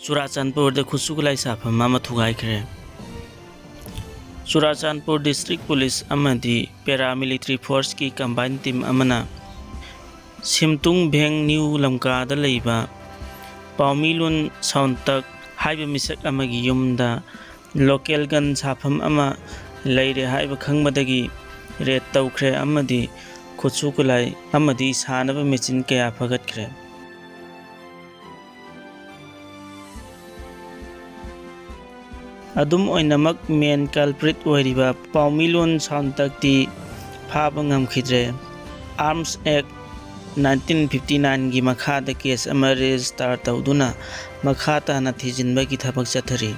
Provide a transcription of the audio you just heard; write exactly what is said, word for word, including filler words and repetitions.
ꯆꯨꯔꯥꯆꯥꯟꯄꯨꯔꯗ ꯈꯨꯠꯁꯨ ꯈꯨꯠꯂꯥꯏ ꯁꯥꯐꯝ ꯑꯃ ꯊꯨꯒꯥꯏꯈ꯭ꯔꯦ꯫ ꯆꯨꯔꯥꯆꯥꯟꯄꯨꯔ District Police ꯑꯃꯗꯤ Paramilitary Forceꯀꯤ combine team ꯑꯃꯅ ꯁꯤꯝꯇꯨꯡ ꯚꯦꯡ ꯅ꯭ꯌꯨ ꯂꯝꯀꯥꯗ ꯂꯩꯕ ꯄꯥꯎꯃꯤꯂꯨꯟ ꯁꯥꯎꯟꯇꯛ ꯍꯥꯏꯕ ꯃꯤꯁꯛ ꯑꯃꯒꯤ ꯌꯨꯝꯗ local gun ꯁꯥꯐꯝ ꯑꯃ ꯂꯩꯔꯦ ꯍꯥꯏꯕ ꯈꯪꯕꯗꯒꯤ raid ꯇꯧꯈ꯭ꯔꯦ ꯑꯃꯗꯤ ꯈꯨꯠꯁꯨ ꯈꯨꯠꯂꯥꯏ ꯑꯃꯗꯤ ꯁꯥꯟꯅꯕ machine ꯀꯌꯥ ꯐꯒꯠꯈ꯭ꯔꯦ꯫ ꯑꯗꯨꯝ ꯑꯣꯏꯅꯃꯛ, main culprit ꯑꯣꯏꯔꯤꯕ ꯄꯥꯎꯃꯤꯂꯣꯟ ꯁꯥꯎꯟꯇꯛꯇꯤ ꯐꯥꯕ ꯉꯝꯈꯤꯗ꯭ꯔꯦ꯫ Arms Act nineteen fifty nineꯒꯤ ꯃꯈꯥꯗ case ꯑꯃ register ꯇꯧꯗꯨꯅ ꯃꯈꯥ ꯇꯥꯅ ꯊꯤꯖꯤꯟꯕꯒꯤ ꯊꯕꯛ ꯆꯠꯊꯔꯤ꯫